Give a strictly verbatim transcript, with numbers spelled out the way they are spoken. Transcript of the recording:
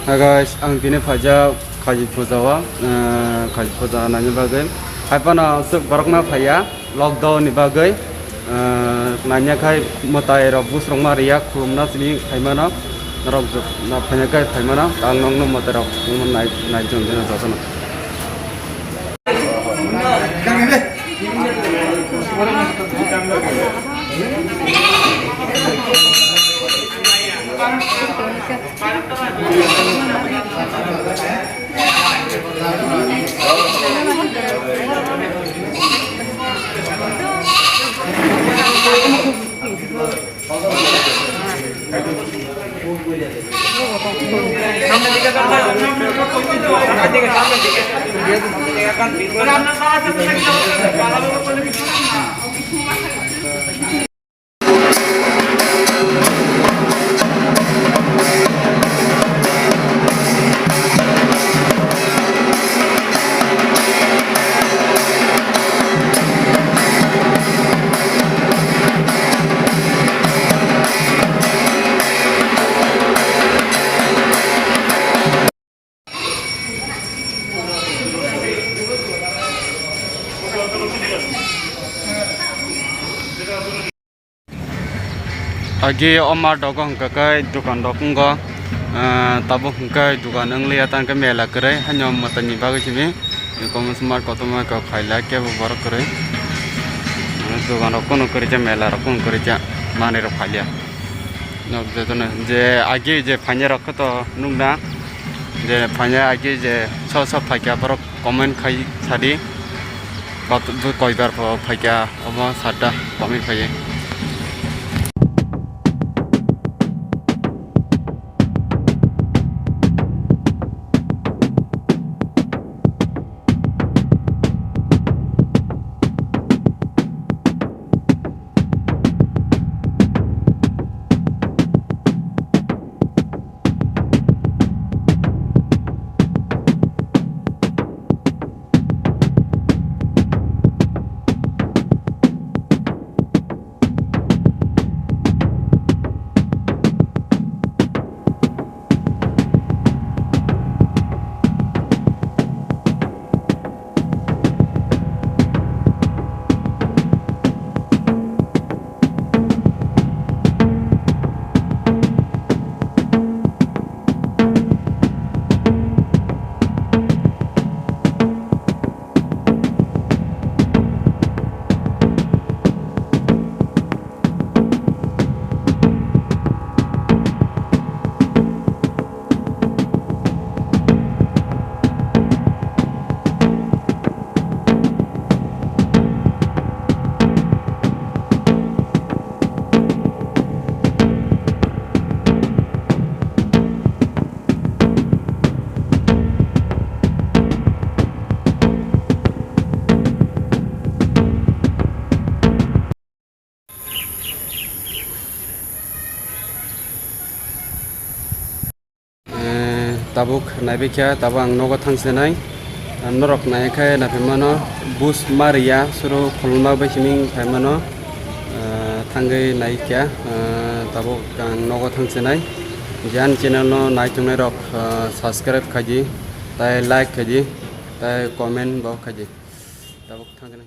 Hi guys, ang tini phaijak Khaji puja o, eh, Khaji puja naina bagwi. Haiphano aswk borok ma phaiya lockdown ni bagwi, eh, naina khai mwtai rok busrok ma riya khulumna simi phaimano, norok jok na phaina khai phaimano, ang nokno mwtai rok nai, nai jong jeno jotono. Agi o mat rogo hwnkha khe dukan rok wngo, ah, tabuk hwnkhe dukan wngliya tangkhe mela kwrwi haino mwtaini bagwi simi. Eko mosomar kotorma kok phaila kebo borok kwrwi. Dukan rok kunu kwrwi khe mela rok kunu kwrwi khe manwi rok phalia. Nok jotono je agi je phainai rok khe to nukna je phainai agi je so so phaikha borok comment khai sadi. Kot-, bo koibar pho phaikha omo satta komwi phaiwi. Eh, tabuk naibai kha, tabuk ang nogo thangsinai. Norok nai khe naiphaimano, bus ma riya, suru khulma bai simi phaimano, eh, thangwi nai kha, eh, tabuk ang nogo thangsinai. Je ani channel no nai tongnai rok, eh, subscribe khaidi, tai like khaidi, tai comment bo khaidi. Tabuk thangsinai.